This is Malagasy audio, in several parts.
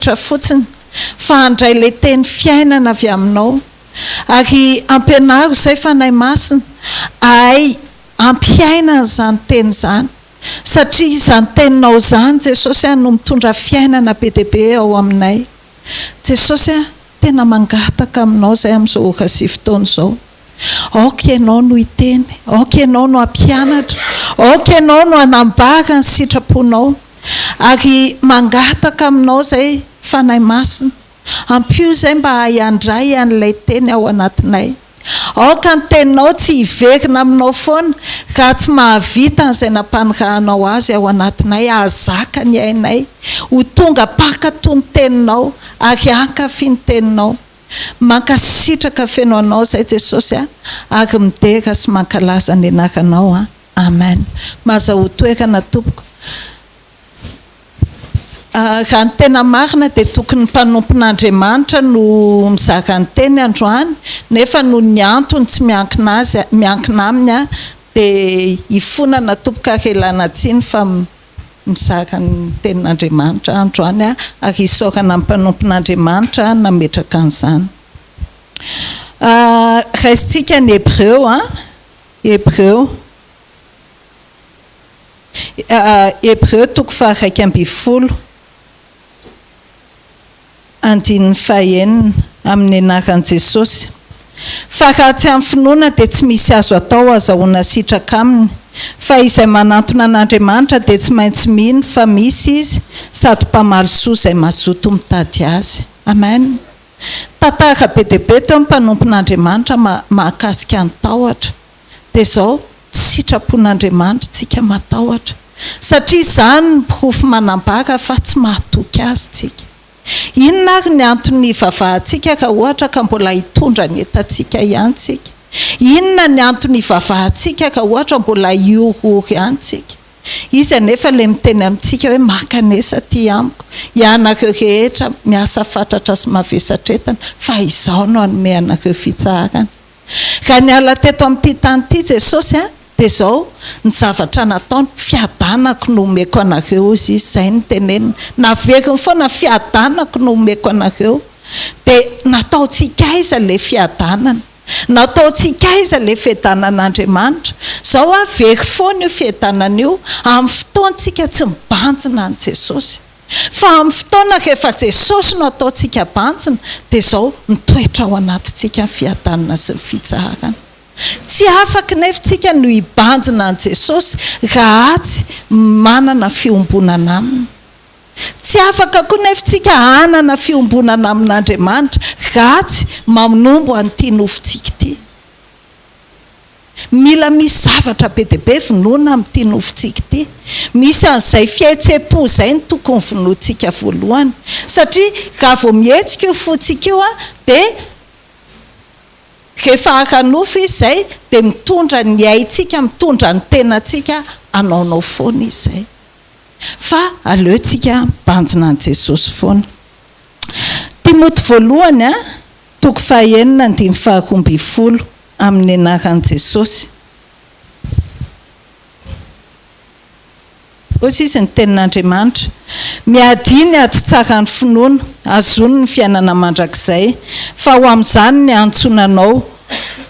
Tra fotsiny fa handray ilay teny fiainana avy aminao. Ary ampianaro izay Fanahy Masina ahay hampiaina an'izany teny izany. Satria izany teninao izany Jesosy a no mitondra fiainana be dia be ao aminay. Jesosy a, tena mangataka aminao izay amin'izao ora sy fotoana izao. Aoka Ianao no hiteny, aoka Ianao no hampianatra, aoka Ianao no hanambara ny sitraponao. Ary mangataka aminao izay Fanahy Masina, ampio izay mba hahay handray an'ilay teny ao anatinay. Aoka ny teninao tsy hiverina aminao foana raha tsy mahavita an'izay nampanirahanao azy ao anatinay hahazaka ny ainay, ho tonga mpankatò ny teninao ary hankafy ny teninao. Mankasitraka feno anao zay Jesosy a ary midera sy mankalaza ny anaranao a Amen Mazahoa toerana tompoko Raha ny tena marina dia tokony mpanompon'Andriamanitra no mizara ny teny androany nefa noho ny antony tsy miankina azy miankina aminy aho dia hifonana tompoko ary ialana tsiny fa mizara ny tenin'Andriamanitra androany aho ary isaorana ny mpanompon'Andriamanitra nametraka an'izany. Raisintsika ny Hebreo an, Hebreo, Hebreo toko faha-11. Andininy fahenina, Amin'ny anaran'i Jesosy. Fa raha tsy amin'ny finoana dia tsy misy azo atao azahoana sitraka Aminy, fa izay manantona an'Andriamanitra dia tsy maintsy mino fa misy Izy sady mpamaly soa izay mazoto mitady Azy. Amen. Tantara be dia be teo ny mpanompon'Andriamanitra mahakasika ny tahotra. Dia izao, tsy sitrapon'Andriamanitra tsika matahotra, satria izany no porofo manambara fa tsy mahatoky Azy tsika. Inona ary ny antony hivavahantsika raha ohatra ka mbola hitondra ny entantsika ihany tsika? Inona ny antony hivavahantsika raha ohatra mbola hihorohoro ihany tsika? Izy anefa ilay miteny amintsika hoe mankanesa aty amiko, ianareo rehetra miasa fatratra sy mavesatra entana, fa Izaho no hanome anareo fitsaharana. Raha niala teto amin'ity tany ity Jesosy dia izao ny zavatra nataony, fiadanako no omeko anareo hozy izy, izay no teneniny, naveriny foana fiadanako no omeko anareo, dia nataontsika aiza ilay fiadanana? Nataontsika aiza ilay fiadanan'Andriamanitra? Izao aho very foana io fiadanana io amin'ny fotoantsika tsy mibanjina an'i Jesosy. Fa amin'ny fotoana rehefa Jesosy no ataontsika banjina dia izao mitoetra ao anatintsika ny fiadanana sy ny fitsaharana. Tsy afaka nefa tsika no hibanjina an'i Jesosy raha tsy manana fiombonana Aminy. Tsy afaka koa nefa tsika hanana fiombonana amin'Andriamanitra raha tsy manombo an'ity nofontsika ity. Mila misy zavatra be dia be vonoina amin'ity nofontsika ity. Misy an'izay fihetseham-po izay no tokony vonointsika voalohany. Satria raha vao mihetsika io fontsika io dia rehefa ara-nofo izy izay dia mitondra ny aintsika, mitondra ny tenantsika hanaonao foana izy izay. Fa aleontsika mibanjina an'i Jesosy foana. Timoty voalohany toko fahaenina andininy faharoambinifolo. Amin'ny anaran'i Jesosy. Hoy izy ny tenin'Andriamanitra, Miadia ny ady tsaran'ny finoana, azony ny fiainana mandrakizay, fa ho amin'izany niantsoana anao,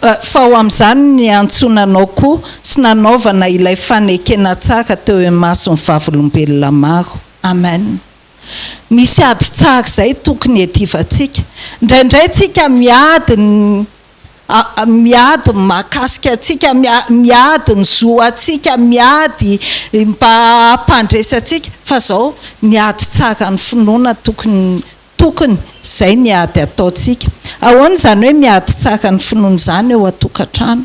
fa ho amin'izany niantsoana anao koa sy nanaovana ilay fanekena tsara teo imason'ny vavolombelona maro. Amen. Misy ady tsara izay tokony hiadivantsika. Indraindray tsika miady ny miady ny mahakasika antsika, miady ny zo antsika, miady mba hampandresy antsika, fa zao ny ady tsara ny finoana tokony tokony zay ny ady ataontsika. Ahoana izany hoe miady tsara ny finoana izany eo an-tokantrano?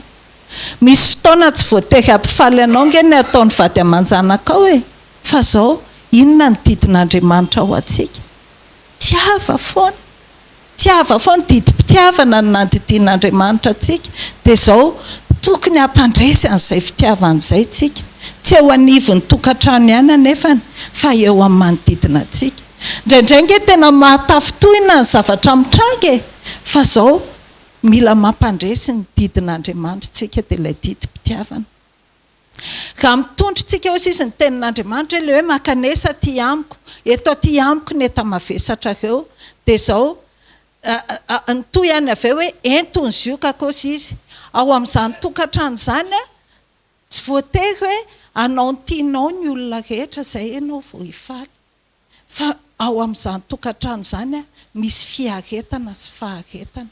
Misy fotoana tsy voatery hampifaly anao nge ny ataon'ny vady aman-janakao e! Fa zao inona ny didin'Andriamanitra ho antsika? Tiava foana! Tiava foana, didim-pitiavana no nandidian'Andriamanitra antsika, dia izao, tokony hampandresy an'izay fitiavana izay isika, tsy eo anivon'ny tokantrano ihany anefany, fa eo amin'ny manodidina antsika. Indraindray ange tena mahatafintohina ny zavatra mitranga e! Fa izao, mila mampandresy ny didin'Andriamanitra isika, dia ilay didim-pitiavana. Raha mitondra tsika hoy izy ny tenin'Andriamanitra hoe ilay hoe mankanesa aty amiko, eto aty amiko ny enta-mavesatrareo, dia izao, nitohy ihany avy eo hoe ento ny ziokako hoy izy. Ao amin'izany tokantrano izany, tsy voatery hoe hanao ny tianao ny olona rehetra izay ianao vao hifaly. Fa ao amin'izany tokantrano izany misy fiaretana sy faharetana.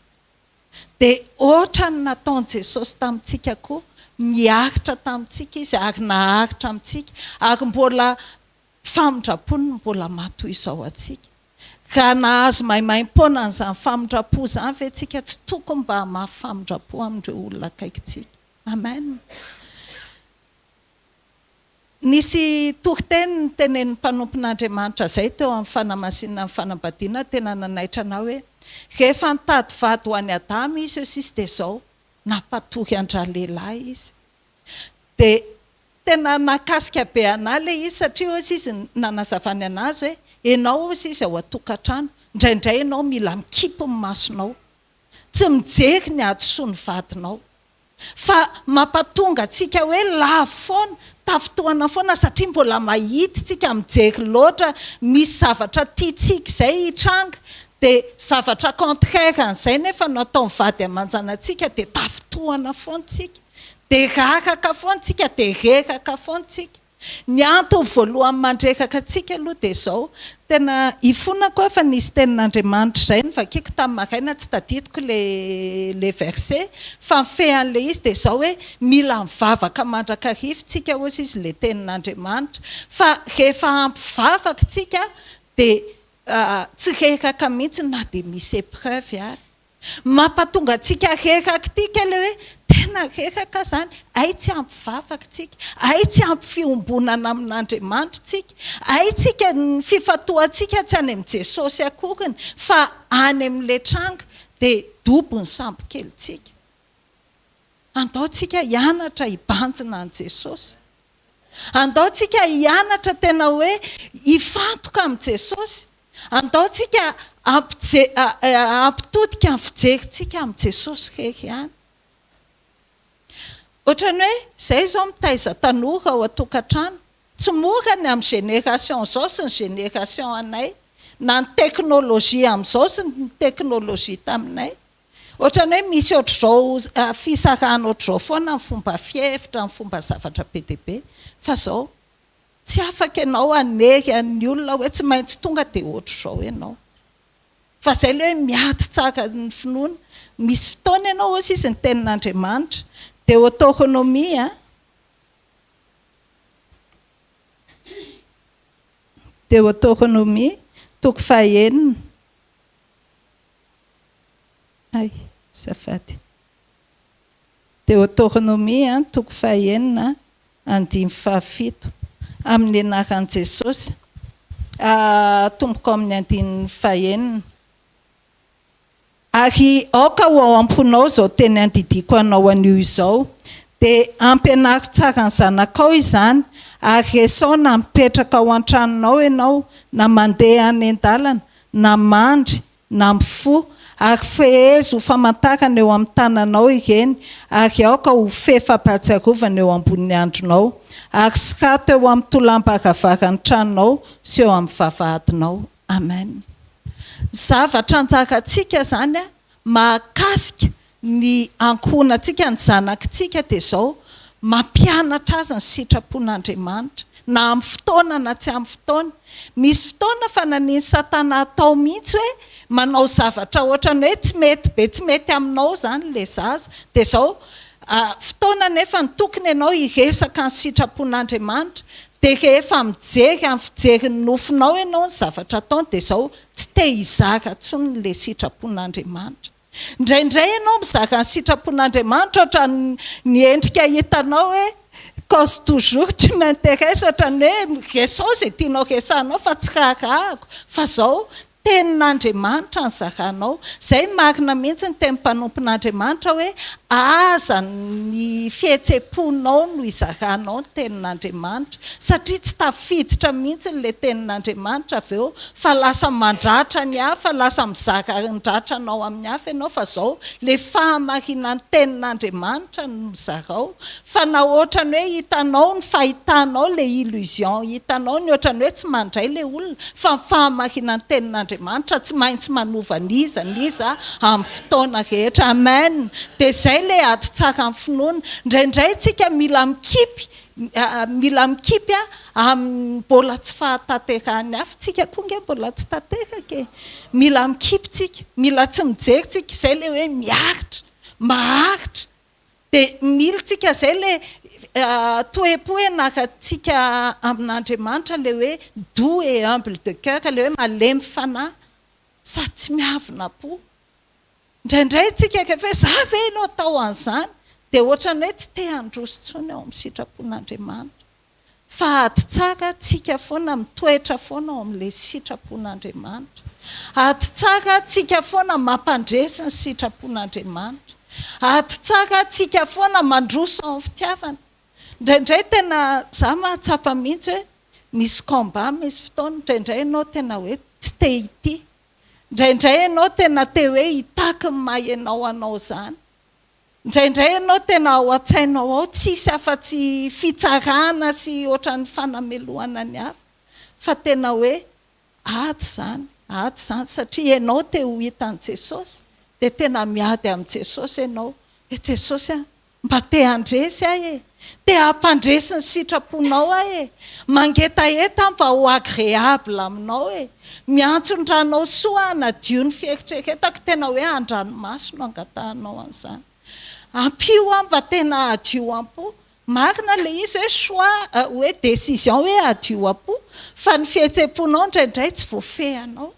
Dia hoatran'ny nataon'i Jesosy tamintsika koa, niaritra tamintsika Izy ary naharitra amintsika, ary mbola famindram-pony no mbola maha toy izao antsika. Raha nahazo maimaim-poana an'izany famindram-po izany ve tsika, tsy tokony mba hamafy famindram-po amin'ireo olona akaikintsika. Amen. Nisy toriteny notenenin'ny mpanompon'Andriamanitra izay teo amin'ny fanamasinana ny fanambadiana tena nanaitra anah hoe, rehefa nitady vady ho an'i Adama izy eo sisa dia izao, nampatory an-dralehilahy izy. Dia tena nahakasika be anah ilay izy satria hoy izy nanazavany an'azy hoe, ianao hoy izy ao an-tokantrano, indraindray ianao mila mikipy ny masonao, tsy mijery ny hadisoan'ny vadinao. Fa mampatonga antsika hoe lavo foana, tafintohana foana satria mbola mahita tsika, mijery loatra, misy zavatra tiantsika izay hitranga dia zavatra contraire an'izay nefa no ataon'ny vady aman-janatsika dia tafintohana foana tsika, dia raraka foana tsika, dia reraka foana tsika. Ny antony voalohany mandreraka antsika aloha dia izao, tena ifonako aho fa nisy tenin'Andriamanitra izay novakiako tamin'ny maraina tsy tadidiko ilay ilay verset fa ny fean'ilay izy dia izao hoe mila mivavaka mandrakariva tsika hozy izy ilay tenin'Andriamanitra fa rehefa ampy vavaka tsika dia tsy reraka mihitsy na dia misy épreuve ary. Mampatonga antsika reraka ity kay le hoe tena reraka aho zany, hay tsy ampy vavaka tsika, hay tsy ampy fiombonana amin'Andriamanitra tsika, hay tsika ny fifantohantsika tsy any amin'i Jesosy akoriny fa any amin'ilay tranga dia dobo ny sambokelintsika. Andao tsika hianatra hibanjina an'i Jesosy. Andao tsika hianatra tena hoe hifantoka amin'i Jesosy. Andao tsika hampitodika ny fijerintsika amin'i Jesosy irery ihany. Ohatran'ny hoe izay izao mitaiza tanora ao an-tokantrano. Tsy mora ny amin'ny génération izao sy ny génération anay, na ny technologie amin'izao sy ny technologie taminay. Ohatran'ny hoe misy ohatr'izao fisarahana ohatr'izao foana ny fomba fihevitra, ny fomba zavatra be dia be. Fa izao, tsy afaka ianao hanery an'ny olona hoe tsy maintsy tonga dia ohatr'izao ianao. Fa izay ilay hoe miady tsara ny finoana. Misy fotoana ianao hozy izy ny tenin'Andriamanitra. Deoteronomia, Deoteronomia, toko fahenina. Hay, azafady. Deoteronomia, toko fahenina, andininy fahafito. Amin'ny anaran'i Jesosy. Atomboko amin'ny andininy fahenina. Ary aoka ho ao am-ponao izao teny andidiako anao anio izao, dia ampianaro tsara ny zanakao izany, ary resao na mipetraka ao an-tranonao ianao, na mandeha any an-dalana, na mandry, na mifoha, ary fehezo ho famantarana eo amin'ny tananao ireny, ary aoka ho fe fampahatsiarovana eo ambonin'ny andronao, ary sorato eo amin'ny tolam-baravaran'ny tranonao sy eo amin'ny vavahadinao. Amen. Zavatra anjarantsika izany mahakasika ny ankohonantsika, ny zanakitsika dia izao, mampianatra azy ny sitrapon'Andriamanitra, na amin'ny fotoana na tsy amin'ny fotoana. Misy fotoana fa nanian'i Satana atao mihitsy hoe manao zavatra ohatran'ny hoe tsy mety be, tsy mety aminao izany ilay zaza. Dia izao, fotoana anefa no tokony ianao hiresaka ny sitrapon'Andriamanitra, dia rehefa mijery amin'ny fijerin'ny nofonao ianao ny zavatra ataony dia izao, tsy te hizara intsony ilay sitrapon'Andriamanitra. Indraindray ianao mizara ny sitrapon'Andriamanitra ohatran'ny ny endrika hitanao hoe cause toujours tu m'intéresses ohatran'ny hoe resaho izay tianao resahanao fa tsy raharahako fa zao. Tenin'Andriamanitra no zaranao. Izay marina mihitsy ny tenin'ny mpanompon'Andriamanitra hoe aza ny fihetsem-ponao no izaranao ny tenin'Andriamanitra satria tsy tafiditra mihitsy ilay tenin'Andriamanitra avy eo fa lasa mandratra ny hafa, lasa mizara ny ratranao amin'ny hafa ianao fa izao ilay fahamarinan'ny tenin'Andriamanitra no zarao fa na ohatran'ny hoe hitanao ny fahitanao ilay illusion hitanao ny ohatran'ny hoe tsy mandray ilay olona fa ny fahamarinan'ny tenin'Andriamanitra tsy maintsy manova n'iza n'iza amin'ny fotoana rehetra. Amen! Dia izay ilay ady tsara amin'ny finoana. Indraindray tsika mila mikipy mila mikipy amin'ny mbola tsy fahatanterahan'ny hafa. Tsika koa nge mbola tsy tanteraka e! Mila mikipy tsika, mila tsy mijery tsika, izay ilay hoe miaritra, maharitra. Dia mila tsika izay ilay toe-po ianarantsika amin'Andriamanitra ilay hoe doux et humble de cœur, ilay hoe malemy fanahy sady tsy miavona am-po. Indraindray tsika rehefa hoe za ve no atao an'izany dia ohatran'ny hoe tsy te handroso intsony ao amin'ny sitrapon'Andriamanitra. Fa ady tsara tsika foana mitoetra foana ao amin'ilay sitrapon'Andriamanitra. Ady tsara tsika foana mampandresy ny sitrapon'Andriamanitra. Ady tsara tsika foana mandroso ao amin'ny fitiavana. Indraindray tena za mahatsapa mihitsy hoe misy combat misy fotoana, indraindray ianao tena hoe tsy te hitia. Indraindray ianao tena te hoe hitaky ny maha ianao anao izany. Indraindray ianao tena ao an-tsainao ao tsisy afa-tsy fitsarana sy ohatran'ny fanamelohana ny hafa fa tena hoe ady izany, ady izany satria ianao te ho hitan'i Jesosy dia tena miady amin'i Jesosy ianao hoe Jesosy a! Mba te handresy aho e! Te hampandresy ny sitraponao aho e! Mangetaheta aho mba ho agréable aminao e! Miantso ny ranao soa aho hanadio ny fieritreretako, tena hoe an-dranomaso no angatahanao an'izany. Ampio aho mba tena hadio am-po. Marina ilay izy hoe choix, hoe décision hoe hadio am-po, fa ny fihetsem-ponao indraindray tsy voafehinao.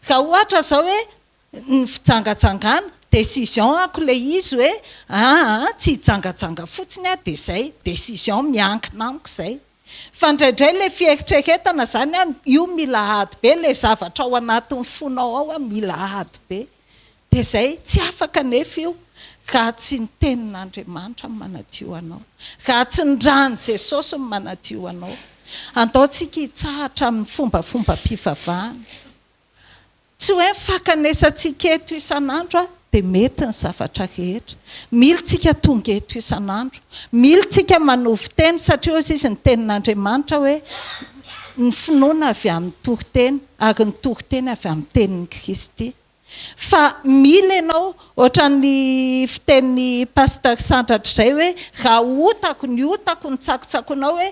Raha ohatra izao hoe ny fijangajangana, décision ako ilay izy hoe aa tsy hijangajanga fotsiny aho dia izay, décision miankina amiko izay. Fa indraindray ilay fieritreretana izany an, io mila ady be, ilay zavatra ao anatin'ny fonao ao an mila ady be. Dia izay, tsy afaka anefa io raha tsy ny tenin'Andriamanitra no manadio anao, raha tsy ny ran'i Jesosy no manadio anao. Andao tsika hitsahatra amin'ny fombafombam-pivavahana. Tsy hoe ny fankanesantsika eto isan'andro dia mety ny zavatra rehetra. Mila tsika tonga eto isan'andro. Mila tsika manovo teny satria hozy izy ny tenin'Andriamanitra hoe ny finoana avy amin'ny toriteny ary ny toriteny avy amin'ny tenin'i Kristy. Fa mila ianao, ohatran'ny fitenin'i Pasteur Sandratra izay hoe raha otako, ny otako no tsakotsakoinao hoe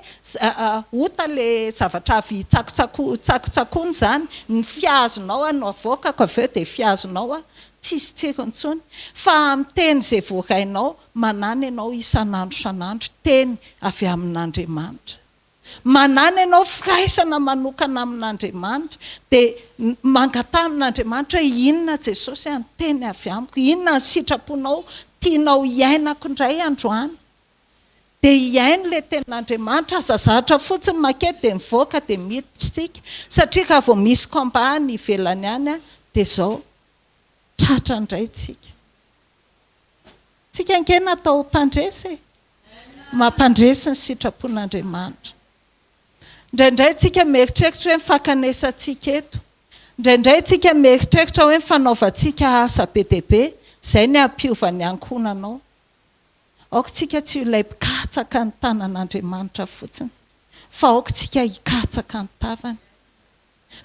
ota ilay zavatra avy tsakotsakona izany, ny fihazonao no avoakako avy eo dia fihazonao aho, tsisy tsirony intsony. Fa amin'ny teny izay voarainao, manana ianao isan'andro isan'andro teny avy amin'Andriamanitra. Manana ianao firaisana manokana amin'Andriamanitra, dia mangataha amin'Andriamanitra hoe inona Jesosy a, ny teny avy amiko, inona ny sitraponao tianao hiainako indray androany. Dia hihaino ilay tenin'Andriamanitra, aza zatra fotsiny mankety dia mivoaka dia miditra isika, satria raha vao misy combat any ivelany any dia izao, tratra indray isika. Tsika ange natao ho mpandresy e! Mampandresy ny sitrapon'Andriamanitra. Indraindray tsika mieritreritra hoe ny fankanesantsika eto. Indraindray tsika mieritreritra hoe ny fanaovantsika asa be dia be, izay ny hampiova ny ankohonanao. Aoka tsika tsy ho ilay mpikatsaka ny tanan'Andriamanitra fotsiny, fa aoka tsika hikatsaka ny tavany.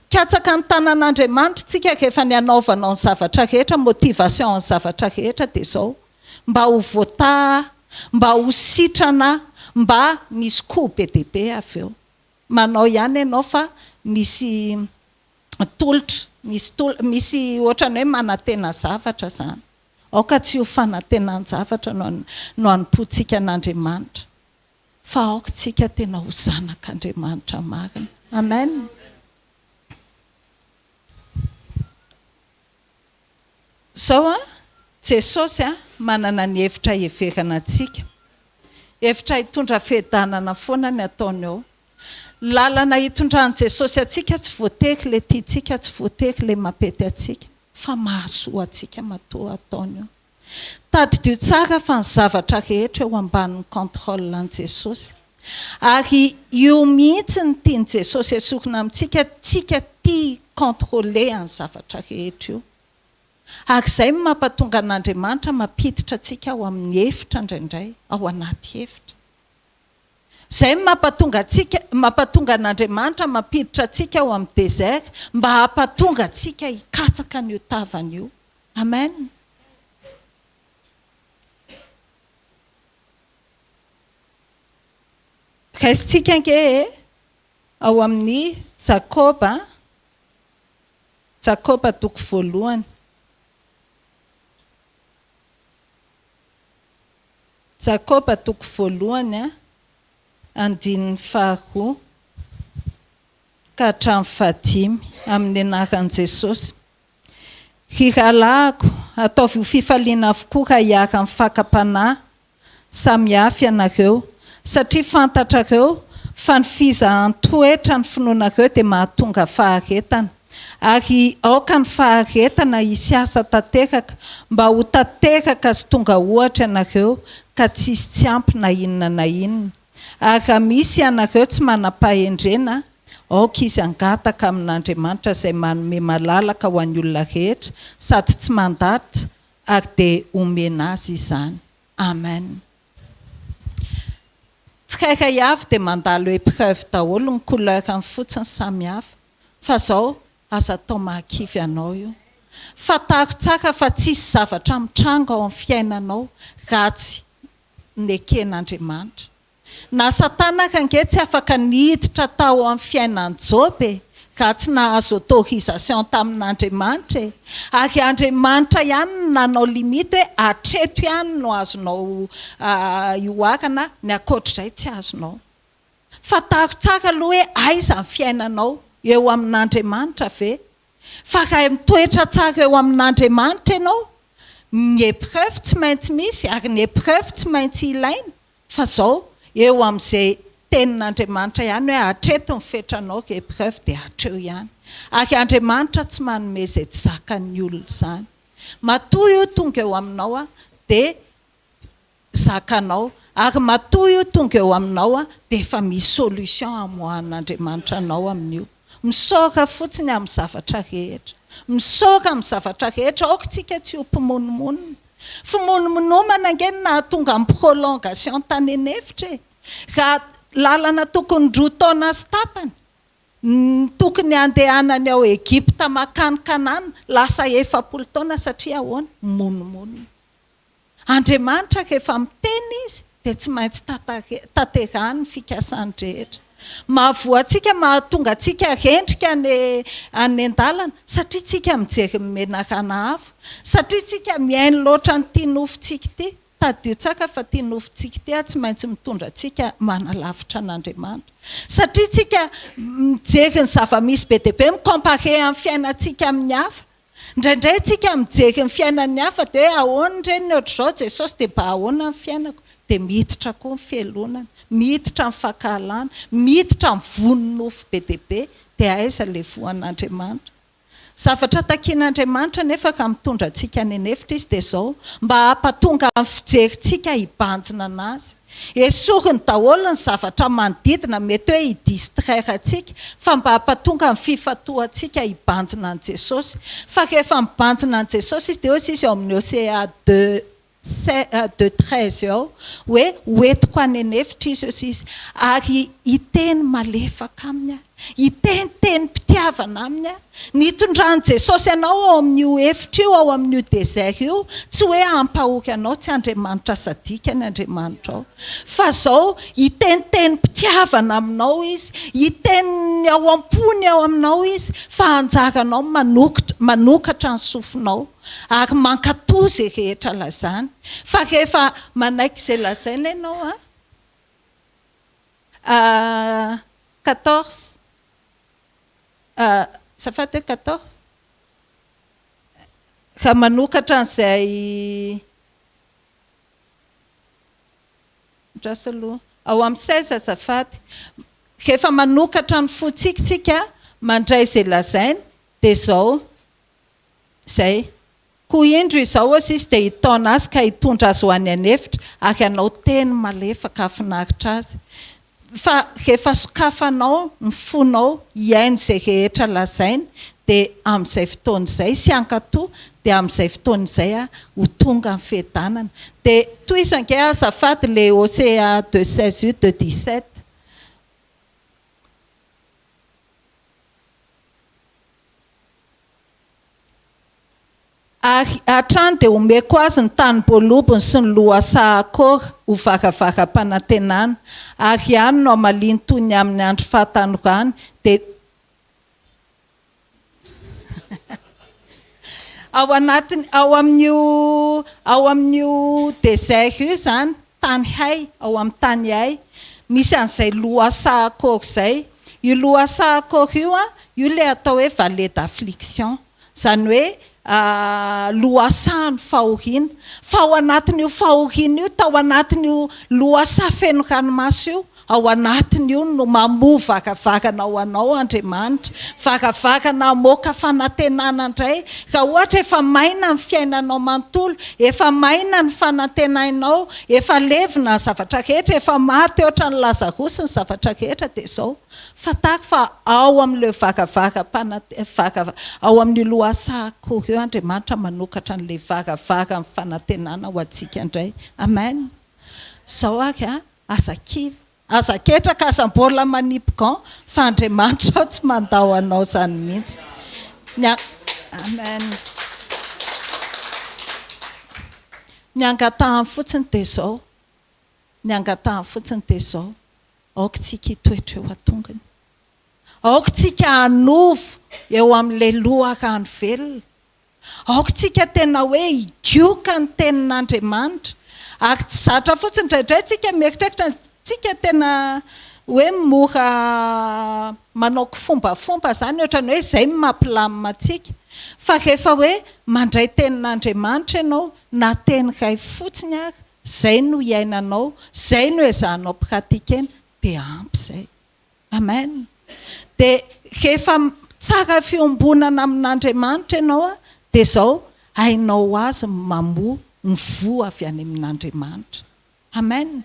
Mikatsaka ny tanan'Andriamanitra tsika rehefa ny hanaovanao ny zavatra rehetra, motivation ny zavatra rehetra dia izao, mba ho voataha, mba ho sitrana, mba misy coût be dia be avy eo. Manao ihany ianao fa misy tolotra, misy tol, misy ohatran'ny hoe manantena zavatra izany. Aoka tsy ho fanantenan-javatra no no hanompoantsika an'Andriamanitra. Fa aoka tsika tena ho zanak'Andriamanitra marina. Amen. Zao an, Jesosy an, manana ny hevitra hiheverana antsika. Hevitra hitondra fiadanana foana ny ataony ao. Lalana hitondran'i Jesosy antsika tsy voatery le tiantsika, tsy voatery le mampety antsika, fa mahasoa antsika matoa ataony io. Tadidio tsara fa ny zavatra rehetra eo ambanin'ny contrôle an'i Jesosy. Ary io mihitsy no tian'i Jesosy esorina amintsika, tsika tia hi-contrôler an'ny zavatra rehetra io. Ary izay no mampatonga an'Andriamanitra mampiditra antsika ao amin'ny efitra indraindray, ao anaty efitra. Izay no mampatonga antsika, mampatonga an'Andriamanitra mampiditra antsika ao amin'ny désert, mba hampatonga antsika hikatsaka an'io tavany io. Amen. Raisintsika ange e, ao amin'ny Jakoba, Jakoba toko voalohany. Jakoba toko voalohany andininy faharoa ka hatramin'ny fahadimy, amin'ny anaran'i Jesosy. Ry rahalahiko, ataovy ho fifaliana avokoa raha iharan'ny fakam-panahy samihafa ianareo, satria fantatrareo fa ny fizahan-toetra ny finoanareo dia mahatonga faharetana. Ary aoka ny faharetana hisy asa tanteraka, mba ho tanteraka sy tonga ohatra ianareo, ka tsy hisy tsy ampy na inona na inona. Ary raha misy ianareo tsy manam-pahendrena, aoka izy hangataka amin'Andriamanitra izay manome malalaka ho an'ny olona rehetra sady tsy mandatra ary dia homena azy izany. Amen. Tsirairay avy dia mandalo épreuve daholo ny couleur-ny fotsiny samy hafa fa zao aza atao mahakivy anao io. Fantaro tsara fa tsisy zavatra mitranga ao amin'ny fiainanao raha tsy neken'Andriamanitra. Na satana ary ange tsy afaka niditra tao amin'ny fiainan'i Joba e, raha tsy nahazo autorisation tamin'Andriamanitra e. Ary Andriamanitra ihany no nanao limite hoe hatreto ihany no azonao ihoarana, ny ankoatr'izay tsy azonao. Fantaro tsara aloha hoe aiza ny fiainanao, eo amin'Andriamanitra ve? Fa raha mitoetra tsara eo amin'Andriamanitra ianao, ny épreuve tsy maintsy misy ary ny épreuve tsy maintsy ilaina, Fa zao, eo amin'izay tenin'Andriamanitra ihany hoe hatreto ny fetranao ry épreuve dia hatreo ihany. Ary Andriamanitra tsy manome izay tsy zakan'ny olona izany. Matoa io tonga eo aminao dia zakanao, ary matoa io tonga eo aminao dia efa misy solution hamoahan'Andriamanitra anao amin'io. Misaora fotsiny amin'ny zavatra rehetra. Misaora amin'ny zavatra rehetra, aoka isika tsy ho mpimonomonona. Fimonomonomana ange no nahatonga ny prolongation tany an'efitra e! Raha lalana tokony roa taona sy tapany ny tokony handehanany ao Egypta mankany Kanana, lasa 40 taona satria ahoana? Mimonomonona. Andriamanitra rehefa miteny Izy dia tsy maintsy tanterahiny ny fikasany rehetra. Mahavoa antsika, mahatonga antsika rendrika any any an-dalana satria tsika mijery ny menarana hafa, satria tsika mihaino loatra an'ity nofontsika ity. Tadidio tsaka fa ity nofontsika ity tsy maintsy mitondra antsika manalavitra an'Andriamanitra. Satria tsika mijery ny zava-misy be dia be, mi-comparer amin'ny fiainantsika amin'ny hafa. Indraindray tsika mijery ny fiainan'ny hafa dia hoe ahoana ireny ny ohatr'izao Jesosy dia mba ahoana ny fiainako? Dia miditra koa ny fialonana, miditra ny fankahalana, miditra ny vono nofo be dia be, dia aiza ilay voan'Andriamanitra? Zavatra takian'Andriamanitra anefa raha mitondra antsika any an'efitra Izy dia izao, mba hampatonga ny fijerintsika hibanjina an'Azy. Esoriny daholo ny zavatra manodidina mety hoe hi-distraire antsika fa mba hampatonga ny fifantohantsika hibanjina an'i Jesosy. Fa rehefa mibanjina an'i Jesosy izy dia hoy izy ao amin'ny Hosea deux deux 13 ao hoe hoentiko any an'efitra izy hoy izy ary hiteny malefaka aminy aho. Hiteny tenim-pitiavana aminy aho. Ny hitondran'i Jesosy anao ao amin'io efitra io, ao amin'io désert io, tsy hoe hampahory anao, tsy Andriamanitra sadika ny Andriamanitrao. Fa izao, hiteny tenim-pitiavana aminao Izy, hiteny ny ao am-pony ao aminao Izy, fa anjaranao ny manokitra, manokatra ny sofinao, ary mankatò izay rehetra lazany. Fa rehefa manaiky izay lazaina ianao an, 14. Azafady hoe 14? Raha manokatra an'izay Andraso aloha. Ao amin'ny 16 azafady. Rehefa manokatra ny fontsika isika, mandray izay lazainy, dia izao, izay. Koa indro izao, hoy izy, dia hitaona azy ka hitondra azy ho any an'efitra, ary hanao teny malefaka hahafinaritra azy. Fa rehefa sokafanao ny fonao hihaino izay rehetra lazainy, dia amin'izay fotoana izay, sy hankatò, dia amin'izay fotoana izay ho tonga ny fiadanana. Dia tohizo ange azafady ilay Hosea deux 16 io, deux 17. Ary hatrany dia homeko azy ny tanim-boalobony sy ny lohasaha Akora ho varavaram-panantenana, ary any no hamaliany toy ny amin'ny andro fahatanorany, dia ao anatiny, ao amin'io, ao amin'io désert io izany, tany hay, ao amin'ny tany hay, misy an'izay lohasaha Akora izay. Io lohasaha Akora io an, io ilay atao hoe vallée d'affliction. Izany hoe lohasahan'ny fahoriana. Fa ao anatin'io fahoriana io, tao anatin'io lohasaha feno ranomaso io, ao anatin'io no mamoha varavarana ho anao Andriamanitra. Varavarana hamoaka fanantenana indray. Raha ohatra efa maina ny fiainanao manontolo, efa maina ny fanantenainao, efa levona ny zavatra rehetra, efa maty ohatran'i Lazarosy ny zavatra rehetra, dia izao. Fantaro fa ao amin'ileo varavaram-panante, vara, ao amin'io lohasaha akory io Andriamanitra manokatra an'ilay varavaran'ny fanantenana ho antsika indray. Amen. Izao ary an, aza kivy, aza ketraka, aza mbola manipy gant, fa Andriamanitra ao tsy mandao anao izany mihitsy. Ny a, Amen. Ny angatahany fotsiny dia izao, ny angatahany fotsiny dia izao, Aoka isika hitoetra eo an-tongony. Aoka isika hanovo eo amin'ilay loharano velona. Aoka isika tena hoe higoka ny tenin'Andriamanitra. Ary tsy zatra fotsiny indraindray isika mieritreritra, isika tena hoe mora manao kifombafomba izany, ohatran'ny hoe izay no mampilamina antsika. Fa rehefa hoe mandray tenin'Andriamanitra ianao, na teny iray fotsiny ary, Zay no iainanao, zay no ezahanao pratiquena dia ampy zay. Amen. Dia rehefa tsara fiombonana amin'Andriamanitra ianao dia zao hainao ho azy ny mamoa ny voa avy any amin'Andriamanitra. Amen.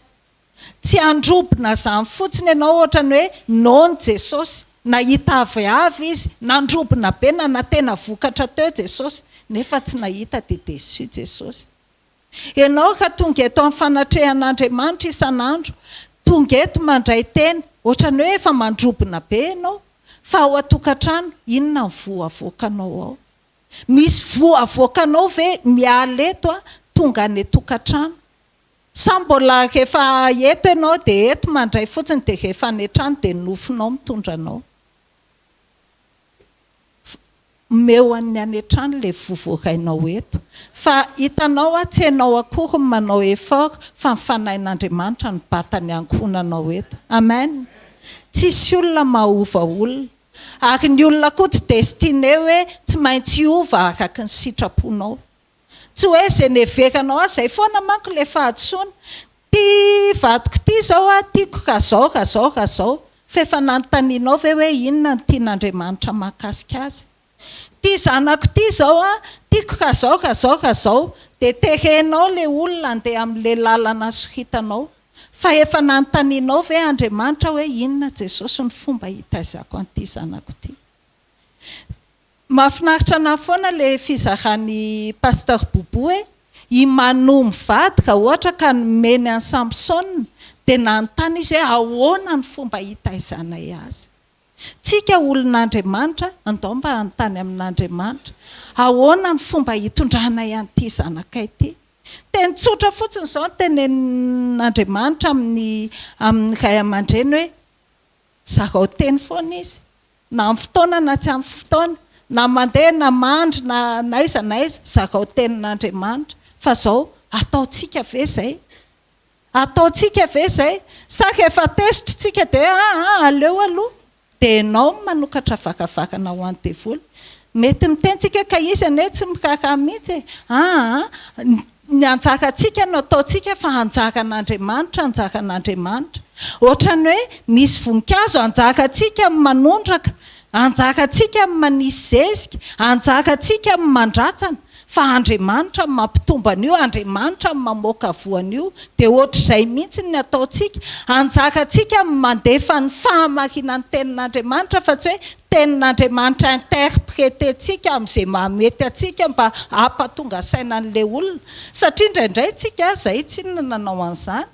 Tsy handrobona zany fotsiny ianao ohatrany hoe non Jesosy, nahita aviavy izy, nandrobona be, nanantena vokatra teo Jesosy, nefa tsy nahita dia déçu Jesosy. Ianao ka tonga eto amin'ny fanatrehan'Andriamanitra isan'andro, tonga eto mandray teny, ohatran'ny hoe efa mandrobona be ianao, fa ao an-tokantrano, inona ny voa avoakanao ao? Misy voa avoakanao ve miala eto tonga any an-tokantrano? Sa mbola rehefa eto ianao dia eto mandray fotsiny dia rehefa any an-trano dia nofinao mitondra anao? Omeo an'ny any an-trano ilay voa voarainao eto. Fa hitanao aho tsy ianao akory no manao effort fa ny Fanahin'Andriamanitra no bata ny ankohonanao eto. Amen! Tsisy olona mahova olona. Ary ny olona koa tsy destiné hoe tsy maintsy hiova araky ny sitraponao. Tsy hoe izay neveranao azy, izay foana manko ilay fahadisoana. Ty vadiko ty izao a, tiako raha zao, raha zao, raha zao. Fa efa nanontanianao ve hoe inona no tian'Andriamanitra mahakasika azy? Ty zanako ty izao a, tiako raha zao, raha zao, raha zao. Dia terenao ilay olona handeha amin'ilay lalana soritanao. Fa efa nanontanianao ve Andriamanitra hoe inona Jesosy no fomba hitaizako an'ity zanako ity? Mahafinaritra anah foana le fizaran'i Pasteur Boubou e! I Manoa mivady raha ohatra ka nomeny an'i Samson dia nanontany izy hoe ahoana ny fomba hitaizanay azy. Tsika olon'Andriamanitra andao mba hanontany amin'Andriamanitra ahoana ny fomba hitondranay an'ity zanakay ity. Teny tsotra fotsiny izao no tenenin'Andriamanitra amin'ny amin'ny ray aman-dreny hoe zarao teny foana izy. Na amin'ny fotoana na tsy amin'ny fotoana, na mandeha na mandry na n'aiza n'aiza, zarao tenin'Andriamanitra. Fa zao, ataontsika ve izay? Ataontsika ve izay? Sa rehefa tezitra isika dia aa aleo aloha? Dia ianao no manokatra varavarana ho an'ny devoly. Mety miteny tsika hoe ka izy anie tsy miraharaha mihitsy e! Aa. ny anjarantsika no ataontsika fa anjaran'Andriamanitra, anjaran'Andriamanitra. Ohatran'ny hoe misy voninkazo anjarantsika ny manondraka, anjarantsika ny manisy zezika, anjarantsika ny mandratsana, fa Andriamanitra no mampitombo an'io, Andriamanitra no mamoaka voa an'io. Dia ohatr'izay mihitsy ny ataontsika. Anjarantsika ny mandefa ny fahamarinan'ny tenin'Andriamanitra fa tsy hoe Tenin'Andriamanitra interpreter-tsika amin'izay mahamety antsika mba hampatonga saina an'ilay olona. Satria indraindray tsika, izay tsinona nanao an'izany,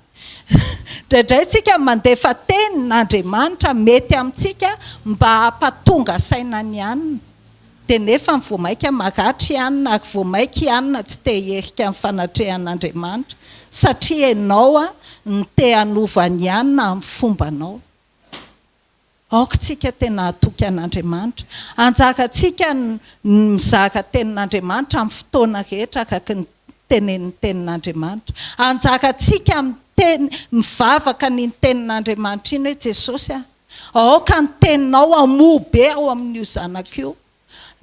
indraindray tsika mandefa tenin'Andriamanitra mety amintsika mba hampatonga saina an'i anona. Dia nefa vao maika maratra i anona ary vao maika i anona tsy te hiherika ny fanatrehan'Andriamanitra satria ianao no te hanova an'i anona amin'ny fombanao. Aoka tsika tena hatoky an'Andriamanitra. Anjarantsika ny mizara tenin'Andriamanitra amin'ny fotoana rehetra araka ny tenenin'ny tenin'Andriamanitra. Anjarantsika miteny, mivavaka an'iny tenin'Andriamanitra iny hoe Jesosy a, aoka ny teninao hamoa be ao amin'io zanako io.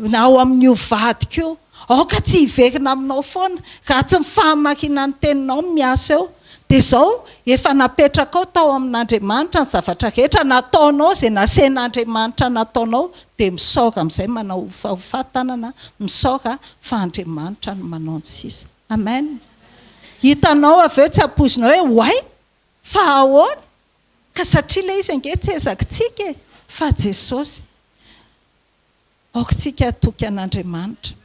na ao amin'io vadiko io, aoka tsy hiverina aminao foana, raha tsy ny fahamarinan'ny teninao no miasa eo. Dia izao, efa napetrakao tao amin'Andriamanitra ny zavatra rehetra, nataonao izay nasain'Andriamanitra nataonao, dia misaora amin'izay manao hofahofa tanana, misaora fa Andriamanitra no manao ny sisa. Amen. Hitanao avy eo tsy ampoizinao hoe oay! Fa ahoana? Ka satria ilay izy ange tsy ezakitsika e! Fa Jesosy. Aoka isika hatoky an'Andriamanitra.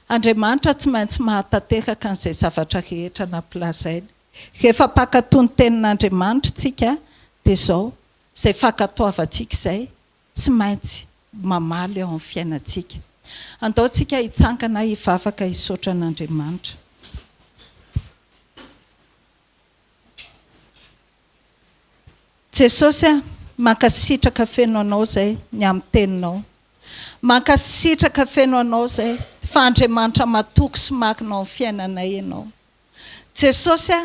Andriamanitra tsy maintsy mahatanteraka an'izay zavatra rehetra nampilazainy. Rehefa mpankatò ny Tenin'Andriamanitra isika, dia izao, izay fankatoavantsika izay, tsy maintsy mamaly eo amin'ny fiainantsika. Andao isika hitsangana hivavaka hisaotra an'Andriamanitra. Jesosy a, mankasitraka feno Anao zay ny amin'ny teninao. Mankasitraka feno Anao zay fa Andriamanitra matoky sy marina ao amin'ny fiainanay Ianao. Jesosy a,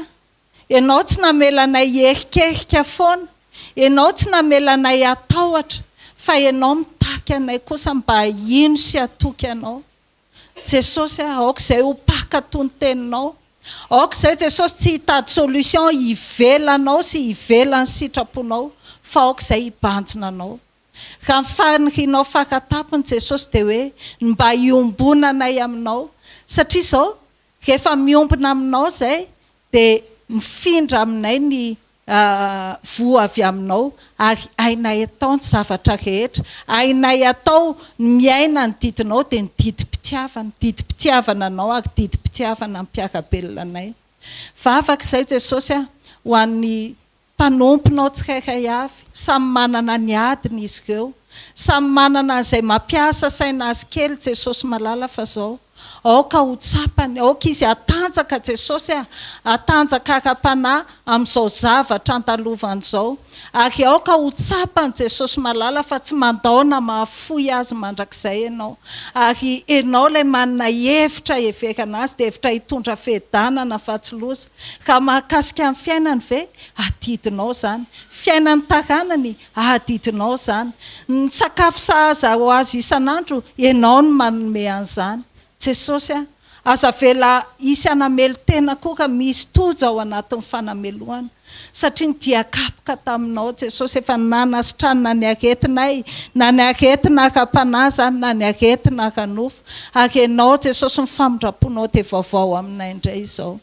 Ianao tsy namela anay hierikerika foana, Ianao tsy namela anay hatahotra, fa Ianao mitaky anay kosa mba hino sy hatoky Anao. Jesosy a, aoka izay ho mpankatò ny teninao. Aoka izay Jesosy tsy hitady solution ivelanao sy ivelan'ny sitraponao fa aoka izay hibanjina anao. Raha ny fanirianao faratapony Jesosy dia hoe ny mba hiombonanay aminao satria izao rehefa miombona aminao izay dia mifindra aminay ny voa avy aminao ary hainay atao ny zavatra rehetra, hainay atao ny miaina ny didinao dia ny didim-pitiavana, didim-pitiavana anao ary didim-pitiavana ny mpiara-belona anay. Vavaka izay Jesosy a, ho an'ny mpanomponao tsirairay avy, samy manana ny adiny izy ireo, samy manana an'izay mampiasa saina azy kely Jesosy malala fa zao, Aoka ho tsapany, aoka izy hatanjaka Jesosy a, hatanjaka ara-panahy amin'izao zavatra andalovany izao. Ary aoka ho tsapany Jesosy malala fa tsy mandao na mahafoy azy mandrakizay Ianao. Ary Ianao ilay manana hevitra heverana azy dia hevitra hitondra fiadanana fa tsy loza. Raha mahakasika ny fiainany ve? Adidinao izany. Fiainan'ny taranany? Adidinao izany. Ny sakafo sahaza ho azy isan'andro, Ianao no manome an'izany. Jesosy a! Aza avela hisy hanamelo-tena koa ka misy tojo ao anatin'ny fanamelohana. Satria ny dia kapoka taminao Jesosy efa nanasitranina ny aretinay, na ny aretina ara-panahy izany na ny aretina ara-nofo. Ary Ianao Jesosy ny famindram-ponao dia vaovao aminay indray izao.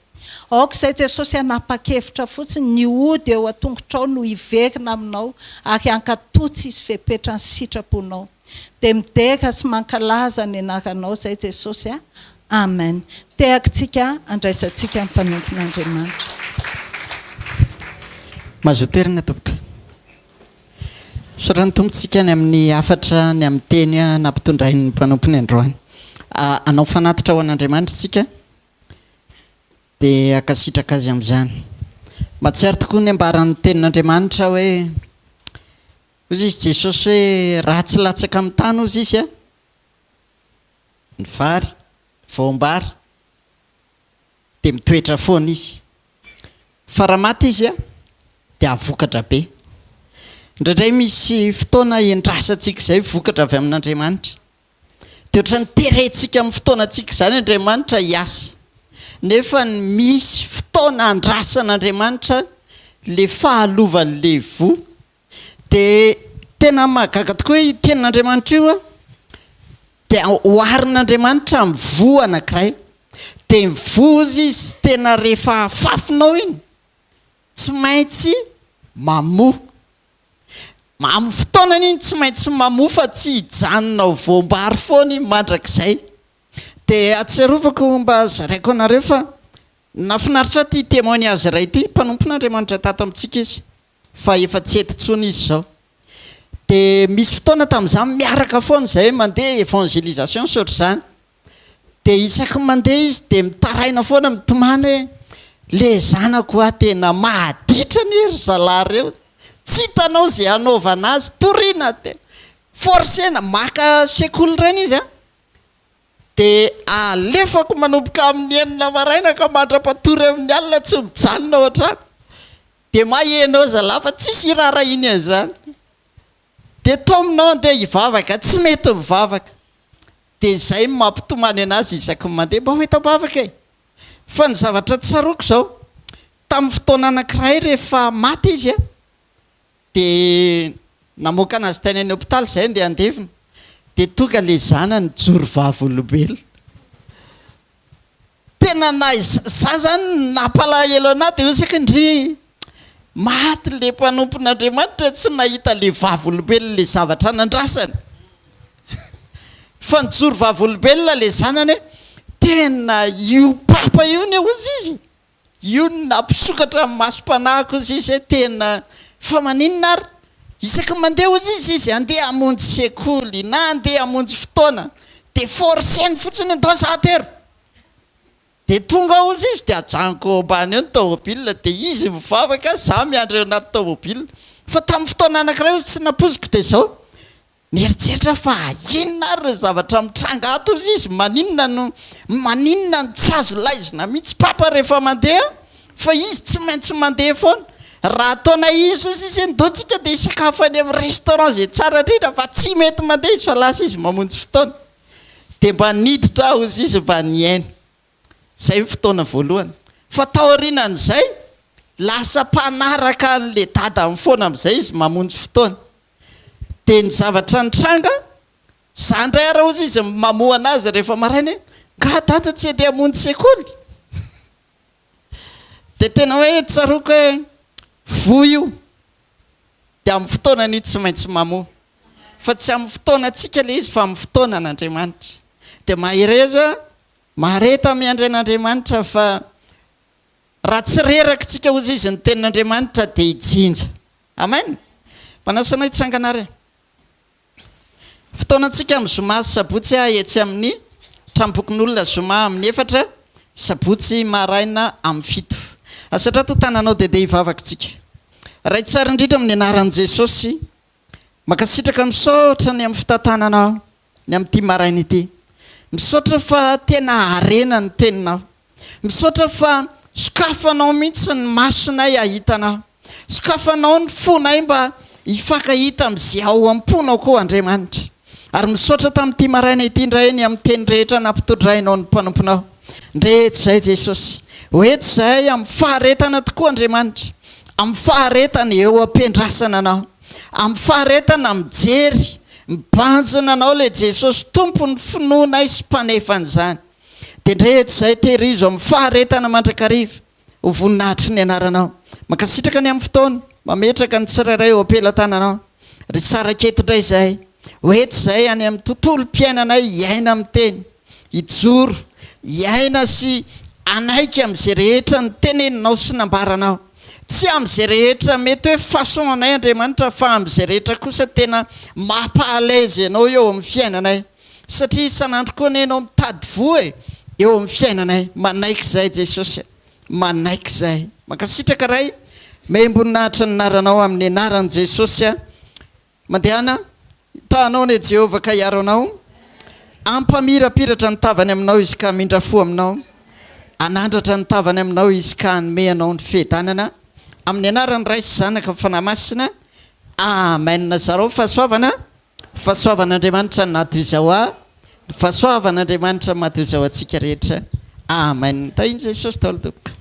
Aoka izay Jesosy hanapa-kevitra fotsiny ny hody eo an-tongotrao no hiverina aminao ary hankatò tsisy fepetra ny sitraponao. Dia midera sy mankalaza ny anaranao izay Jesosy a. Amen. Tehakitsika andraisantsika ny mpanompon'Andriamanitra. Mazotoa toerana tompoko. Misaotra ny Tompo tsika ny amin'ny hafatra ny amin'ny teny nampitondrain'ny mpanompony androany. Hanao fanatitra ho an'Andriamanitra isika. Dia hankasitraka azy amin'izany. Mahatsiaro tokoa ny ambaran'ny tenin'Andriamanitra hoe, hozy izy Jesosy hoe raha tsy latsaka amin'ny tany hozy izy a, ny vary, voam-bary, dia mitoetra foana izy. Fa raha maty izy a, dia hahavokatra be. Indraindray misy fotoana endrasantsika izay vokatra avy amin'Andriamanitra. Dia ohatran'ny terentsika amin'ny fotoanantsika izany Andriamanitra hiasa. Nefa misy fotoana andrasan'Andriamanitra le fahalovan'le voa. Dia tena mahagaga tokoa hoe io tenin'Andriamanitra io dia oharin'Andriamanitra amin'ny voa anankiray. Dia ny voa hozy izy tena rehefa afafinao iny, tsy maintsy mamoa. Amin'ny fotoanany iny tsy maintsy mamoa fa tsy hijanona ho voam-bary foana iny mandrakizay. Dia ahatsiarovako mba zaraiko anareo fa nahafinaritra ahy ity témoignage iray ity, mpanompon'Andriamanitra tato amintsika izy fa efa tsy eto intsony izy izao. Dia misy fotoana tamin'izany miaraka foana izahay mandeha évangélisation sy ohatr'izany. Dia isaky ny mandeha izy dia mitaraina foana mitomany hoe le zanako hoa tena maditra anie ry zalahy reo, tsy hitanao ze hanaovana azy, torina dia forcena, maka sekoly ireny izy an, dia alefako manomboka amin'ny enina maraina ka mandra-patory amin'ny alina tsy mijanona ao an-trano, dia maheno eo zalahy fa tsisy hiraharahiany an'izany, dia taominao andeha hivavaka, tsy mety mivavaka. Dia izay no mampitomany anazy isaky ny mandeha, mba ho eto am-bavaka e! Fa ny zavatra tsaroako izao, tamin'ny fotoana anankiray rehefa maty izy an, dia namoaka anazy tany amin'ny hopitaly izahay handeha handevina, dia tonga ilay zanany nijoro vavolombelona. Tena na za zany nampalahelo anah de hoy ndry maty le mpanompon'Andriamanitra tsy nahita le vavolombelona le zavatra nandrasany fa nijoro vavolombelona le zanany hoe tena io papa io ne hozy izy io no nampisokatra ny masom-panahiko hozy izy hoe tena fa maninona ary isaky ny mandeha hozy izy izy andeha hamonjy sekoly na andeha hamonjy fotoana de forceny fotsiny ndao za atero Dia tonga ao ozy izy dia ajanoko eo ambany eo ny tômôbila dia izy mivavaka za miandry eo anaty tômôbila. Fa tamin'ny fotoana anankiray ozy tsy nampoiziko dia izao, nieritreritra aho fa inona ary ireo zavatra mitranga ato ozy izy, maninona no maninona no tsy azo laizina mihitsy papa rehefa mandeha fa izy tsy maintsy mandeha foana. Raha ataonay izy ozy izy hoe ndao tsika dia hisakafo any amin'ny restaurant izay tsara indrindra fa tsy mety mandeha izy fa lasa izy mamonjy fotoana. Dia mba niditra aho hozy izy mba nihaino. Izay ny fotoana voalohany. Fa taorianan'izay, lasa mpanaraka an'ilay dadany foana amin'izay izy mamonjy fotoana. Dia ny zavatra nitranga, za indray ary hozy izy mamoha an'azy rehefa maraina hoe, Nga dada tsy handeha hamonjy sekoly? Dia tena hoe tsaroako hoe voa io. Dia amin'ny fotoanany io tsy maintsy mamoa. Fa tsy amin'ny fotoanantsika ilay izy fa amin'ny fotoanan'Andriamanitra. Dia mahereza, mahareta miandry an'Andriamanitra fa raha tsy reraka isika hozy izy ny tenin'Andriamanitra dia hijinja. Amen! Manasa anao hitsangana ary. Fotoanantsika amin'ny zoma sy sabotsy etsy amin'ny Tranompokonolona zoma amin'ny efatra, sabotsy maraina amin'ny fito. Asadrato tananao dia dia hivavaka tsika. Ray tsara indrindra amin'ny anaran'i Jesosy, mankasitraka misaotra ny amin'ny fitantananao ny amin'ity maraina ity. Misaotra fa tena harena ny teninao. Misaotra fa sokafanao mihitsy ny masonay hahita Anao. Sokafanao ny fonay mba hifankahita amin'izay ao am-ponao koa Andriamanitra. Ary misaotra tamin'ity maraina ity indray ny amin'ny teny rehetra nampitondrainao ny mpanomponao. Ndre eto izahay Jesosy. Ho eto izahay amin'ny faharetana tokoa Andriamanitra. Amin'ny faharetana eo am-piandrasana Anao. Amin'ny faharetana mijery, mibanjina Anao ilay Jesosy Tompon'ny finoanay sy Mpanefa an'izany. Dia ndre eto izahay tehirizo amin'ny faharetana mandrakariva ho voninahitry ny anaranao. Mankasitraka ny amin'ny fotoana, mametraka ny tsirairay eo am-pelatananao. Ry saraka eto indray izahay, ho eto izahay any amin'ny tontolom-piainanay hiaina amin'ny teny, hijoro, hiaina sy hanaiky amin'izay rehetra noteneninao sy nambaranao. Tsy amin'izay rehetra mety hoe façon anay Andriamanitra fa amin'izay rehetra kosa tena maha-pas à l'aise anao eo amin'ny fiainanay. Satria isan'andro koa anie ianao mitady voa e, eo amin'ny fiainanay. Manaiky izay Jesosy a. Manaiky izay. Mankasitraka Ray, mehim-boninahitra ny anaranao amin'ny anaran'i Jesosy a. Mandehana, hitahanao anie Jehovah ka hiaro anao. Hampamirapiratra ny tavany aminao Izy ka hamindra fo aminao. Hanandratra ny tavany aminao Izy ka hanome anao ny fiadanana. Amin'ny anaran'ny Ray sy Zanaka Fanahy Masina. Amen. Zarao fahasoavana. Fahasoavan'Andriamanitra na toy izao ahy, ny fahasoavan'Andriamanitra maha toy izao antsika rehetra. Amen. Tahian'i Jesosy daholo tompoko.